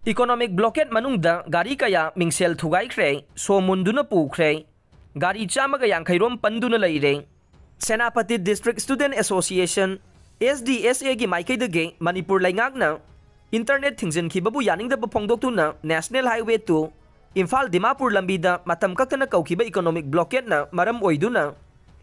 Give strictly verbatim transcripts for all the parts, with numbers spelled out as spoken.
Economic blockade ꯃꯅꯨꯡꯗ ꯒꯥꯔꯤ ꯀꯌꯥ ꯃꯤꯡꯁꯦꯜ ꯊꯨꯒꯥꯏꯈ꯭ꯔꯦ, ꯁꯣ ꯃꯨꯟꯗꯨꯅ ꯄꯨꯈ꯭ꯔꯦ, ꯒꯥꯔꯤ ꯆꯥꯝꯃꯒ ꯌꯥꯡꯈꯩ ꯔꯣꯝ ꯄꯟꯗꯨꯅ ꯂꯩꯔꯦ꯫ Senapati District Student Association, S D S A ꯒꯤ ꯃꯥꯏꯀꯩꯗꯒꯤ ꯃꯅꯤꯄꯨꯔ ꯂꯩꯉꯥꯛꯅ internet ꯊꯤꯡꯖꯤꯟꯈꯤꯕꯕꯨ ꯌꯥꯅꯤꯡꯗꯕ ꯐꯣꯡꯗꯣꯛꯇꯨꯅ National Highway two Imphal Dimapur ꯂꯝꯕꯤꯗ ꯃꯇꯝ ꯀꯛꯇꯅ ꯀꯧꯈꯤꯕ economic blockade ꯅ ꯃꯔꯝ ꯑꯣꯏꯗꯨꯅ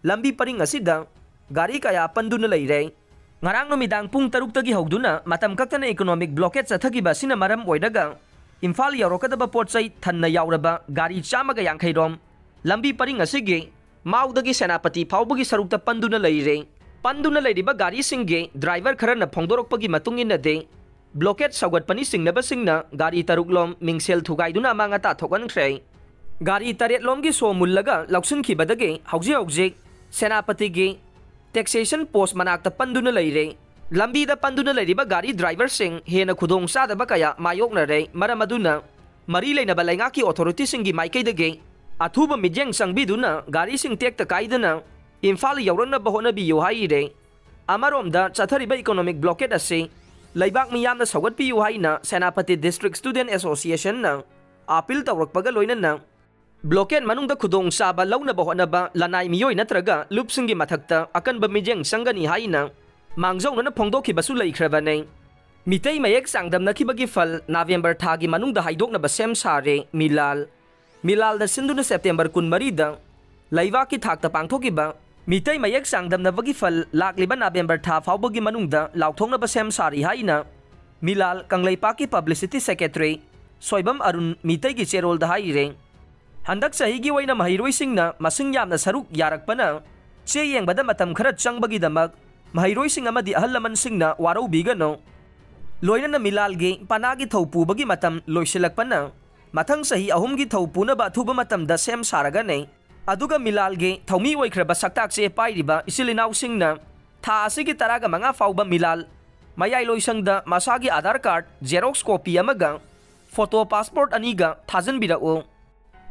ꯂꯝꯕꯤ ꯄꯔꯤꯡ ꯑꯁꯤꯗ ꯒꯥꯔꯤ ꯀꯌꯥ ꯄꯟꯗꯨꯅ ꯂꯩꯔꯦ꯫ ꯉꯔꯥꯡ ꯅꯨꯃꯤꯗꯥꯡ ꯄꯨꯡ ꯇꯔꯨꯛꯇꯒꯤ ꯍꯧꯗꯨꯅ ꯃꯇꯝ ꯀꯛꯇꯅ economic blockade ꯆꯠꯊꯈꯤꯕ ꯑꯁꯤꯅ ꯃꯔꯝ ꯑꯣꯏꯔꯒ ꯏꯝꯐꯥꯜ ꯌꯧꯔꯛꯀꯗꯕ ꯄꯣꯠ ꯆꯩ ꯊꯟꯅ ꯌꯥꯎꯔꯕ ꯒꯥꯔꯤ ꯆꯥꯝꯃꯒ ꯌꯥꯡꯈꯩ ꯔꯣꯝ ꯂꯝꯕꯤ ꯄꯔꯤꯡ ꯑꯁꯤꯒꯤ ꯃꯥꯎꯗꯒꯤ ꯁꯦꯅꯥꯄꯇꯤ ꯐꯥꯎꯕꯒꯤ ꯁꯔꯨꯛꯇ ꯄꯟꯗꯨꯅ ꯂꯩꯔꯦ꯫ ꯄꯟꯗꯨꯅ ꯂꯩꯔꯤꯕ ꯒꯥꯔꯤꯁꯤꯡꯒꯤ driver ꯈꯔꯅ ꯐꯣꯡꯗꯣꯔꯛꯄꯒꯤ ꯃꯇꯨꯡ ꯏꯟꯅꯗꯤ, blockade ꯁꯧꯒꯠꯄꯅꯤ ꯆꯤꯡꯅꯕꯁꯤꯡꯅ ꯒꯥꯔꯤ ꯇꯔꯨꯛ ꯂꯣꯝ ꯃꯤꯡꯁꯦꯜ ꯊꯨꯒꯥꯏꯗꯨꯅ ꯑꯃꯥꯡ ꯑꯇꯥ ꯊꯣꯛꯍꯟꯈ꯭ꯔꯦ꯫ ꯒꯥꯔꯤ ꯇꯔꯦꯠ ꯂꯣꯝꯒꯤ ꯁꯣ ꯃꯨꯜꯂꯒ ꯂꯧꯁꯤꯟꯈꯤꯕꯗꯒꯤ ꯍꯧꯖꯤꯛ ꯍꯧꯖꯤꯛ ꯁꯦꯅꯥꯄꯇꯤꯒꯤ taxation post ꯃꯅꯥꯛꯇ ꯄꯟꯗꯨꯅ ꯂꯩꯔꯦ꯫ ꯂꯝꯕꯤꯗ ꯄꯟꯗꯨꯅ ꯂꯩꯔꯤꯕ ꯒꯥꯔꯤ driver ꯁꯤꯡ ꯍꯦꯟꯅ ꯈꯨꯗꯣꯡ ꯆꯥꯗꯕ ꯀꯌꯥ ꯃꯥꯌꯣꯛꯅꯔꯦ꯫ ꯃꯔꯝ ꯑꯗꯨꯅ ꯃꯔꯤ ꯂꯩꯅꯕ ꯂꯩꯉꯥꯛꯀꯤ authority ꯁꯤꯡꯒꯤ ꯃꯥꯏꯀꯩꯗꯒꯤ ꯑꯊꯨꯕ ꯃꯤꯠꯌꯦꯡ ꯆꯪꯕꯤꯗꯨꯅ ꯒꯥꯔꯤꯁꯤꯡ ꯇꯦꯛꯇ ꯀꯥꯏꯗꯅ ꯏꯝꯐꯥꯜ ꯌꯧꯔꯛꯅꯕ ꯍꯣꯠꯅꯕꯤꯌꯨ ꯍꯥꯏꯔꯦ꯫ ꯑꯃꯔꯣꯝꯗ ꯆꯠꯊꯔꯤꯕ economic blockade ꯑꯁꯤ ꯂꯩꯕꯥꯛ ꯃꯤꯌꯥꯝꯅ ꯁꯧꯒꯠꯄꯤꯌꯨ ꯍꯥꯏꯅ ꯁꯦꯅꯥꯄꯇꯤ District Student Association ꯅ appeal ꯇꯧꯔꯛꯄꯒ ꯂꯣꯏꯅꯅ blockade ꯃꯅꯨꯡꯗ ꯈꯨꯗꯣꯡꯆꯥꯕ ꯂꯧꯅꯕ ꯍꯣꯠꯅꯕ ꯂꯅꯥꯏ ꯃꯤꯑꯣꯏ ꯅꯠꯇ꯭ꯔꯒ ꯂꯨꯞꯁꯤꯡꯒꯤ ꯃꯊꯛꯇ ꯑꯀꯟꯕ ꯃꯤꯠꯌꯦꯡ ꯆꯪꯒꯅꯤ ꯍꯥꯏꯅ ꯃꯥꯡꯖꯧꯅꯅ ꯐꯣꯡꯗꯣꯛꯈꯤꯕꯁꯨ ꯂꯩꯈ꯭ꯔꯕꯅꯤ꯫ ꯃꯤꯇꯩ ꯃꯌꯦꯛ ꯆꯥꯡꯗꯝꯅꯈꯤꯕꯒꯤ ꯐꯜ ꯅꯕꯦꯝꯕꯔ ꯊꯥꯒꯤ ꯃꯅꯨꯡꯗ ꯍꯥꯏꯗꯣꯛꯅꯕ ꯁꯦꯝ ꯁꯥꯔꯦ꯫ ꯃꯤꯂꯥꯜ, ꯃꯤꯂꯥꯜꯅ ꯁꯤꯟꯗꯨꯅ ꯁꯦꯞꯇꯦꯝꯕꯔ ꯀꯨꯟꯃꯔꯤꯗ ꯂꯩꯕꯥꯛꯀꯤ ꯊꯥꯛꯇ ꯄꯥꯡꯊꯣꯛꯈꯤꯕ ꯃꯤꯇꯩ ꯃꯌꯦꯛ ꯆꯥꯡꯗꯝꯅꯕꯒꯤ ꯐꯜ ꯂꯥꯛꯂꯤꯕ ꯅꯕꯦꯝꯕꯔ ꯊꯥ ꯐꯥꯎꯕꯒꯤ ꯃꯅꯨꯡꯗ ꯂꯥꯎꯊꯣꯛꯅꯕ ꯁꯦꯝ ꯁꯥꯔꯤ ꯍꯥꯏꯅ ꯃꯤꯂꯥꯜ ꯀꯪꯂꯩꯄꯥꯛꯀꯤ publicity secretary ꯁꯣꯏꯕꯝ ꯑꯔꯨꯟ ꯃꯤꯇꯩꯒꯤ ꯆꯦꯔꯣꯜꯗ ꯍꯥꯏꯔꯦ꯫ ꯍꯟꯗꯛ ꯆꯍꯤꯒꯤ ꯑꯣꯏꯅ ꯃꯍꯩꯔꯣꯏꯁꯤꯡꯅ ꯃꯁꯤꯡ ꯌꯥꯝꯅ ꯁꯔꯨꯛ ꯌꯥꯔꯛꯄꯅ ꯆꯦ ꯌꯦꯡꯕꯗ ꯃꯇꯝ ꯈꯔ ꯆꯪꯕꯒꯤꯗꯃꯛ ꯃꯍꯩꯔꯣꯏꯁꯤꯡ ꯑꯃꯗꯤ ꯑꯍꯜ ꯂꯃꯟꯁꯤꯡꯅ ꯋꯥꯔꯧꯕꯤꯒꯅꯨ꯫ ꯂꯣꯏꯅꯅ ꯃꯤꯂꯥꯜꯒꯤ ꯄꯅꯥꯒꯤ ꯊꯧ ꯄꯨꯕꯒꯤ ꯃꯇꯝ ꯂꯣꯏꯁꯤꯜꯂꯛꯄꯅ ꯃꯊꯪ ꯆꯍꯤ ꯑꯍꯨꯝꯒꯤ ꯊꯧ ꯄꯨꯅꯕ ꯑꯊꯨꯕ ꯃꯇꯝꯗ ꯁꯦꯝ ꯁꯥꯔꯒꯅꯤ꯫ ꯑꯗꯨꯒ ꯃꯤꯂꯥꯜꯒꯤ ꯊꯧꯃꯤ ꯑꯣꯏꯈ꯭ꯔꯕ ꯁꯛꯇꯥꯛ ꯆꯦ ꯄꯥꯏꯔꯤꯕ ꯏꯆꯤꯜ ꯏꯅꯥꯎꯁꯤꯡꯅ ꯊꯥ ꯑꯁꯤꯒꯤ ꯇꯔꯥꯒ ꯃꯉꯥ ꯐꯥꯎꯕ ꯃꯤꯂꯥꯜ ꯃꯌꯥꯏꯂꯣꯏꯁꯪꯗ ꯃꯁꯥꯒꯤ ꯑꯥꯙꯥꯔ ꯀꯥꯔꯗ ꯖꯦꯔꯣꯛꯁ ꯀꯣꯄꯤ ꯑꯃꯒ ꯐꯣꯇꯣ ꯄꯥꯁꯄꯣꯔꯠ ꯑꯅꯤꯒ ꯊꯥꯖꯤꯟꯕꯤꯔꯛꯎ꯫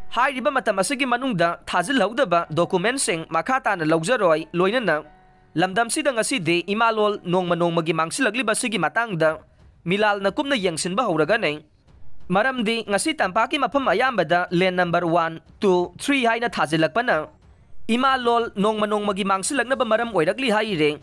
ꯍꯥꯏꯔꯤꯕ ꯃꯇꯝ ꯑꯁꯤꯒꯤ ꯃꯅꯨꯡꯗ ꯊꯥꯖꯤꯜꯍꯧꯗꯕ ꯗꯣꯀꯨꯃꯦꯟꯁꯤꯡ ꯃꯈꯥ ꯇꯥꯅ ꯂꯧꯖꯔꯣꯏ꯫ ꯂꯣꯏꯅꯅ ꯂꯝꯗꯝꯁꯤꯗ ꯉꯁꯤꯗꯤ ꯏꯃꯥꯂꯣꯜ ꯅꯣꯡꯃ ꯅꯣꯡꯃꯒꯤ ꯃꯥꯡꯁꯤꯜꯂꯛꯂꯤꯕ ꯑꯁꯤꯒꯤ ꯃꯇꯥꯡꯗ ꯃꯤꯂꯥꯜꯅ ꯀꯨꯞꯅ ꯌꯦꯡꯁꯤꯟꯕ ꯍꯧꯔꯒꯅꯤ꯫ ꯃꯔꯝꯗꯤ ꯉꯁꯤ ꯇꯝꯄꯥꯛꯀꯤ ꯃꯐꯝ ꯑꯌꯥꯝꯕꯗ land number one, two, three ꯍꯥꯏꯅ ꯊꯥꯖꯤꯜꯂꯛꯄꯅ ꯏꯃꯥ ꯂꯣꯜ ꯅꯣꯡꯃ ꯅꯣꯡꯃꯒꯤ ꯃꯥꯡꯁꯤꯜꯂꯛꯅꯕ ꯃꯔꯝ ꯑꯣꯏꯔꯛꯂꯤ ꯍꯥꯏꯔꯦ꯫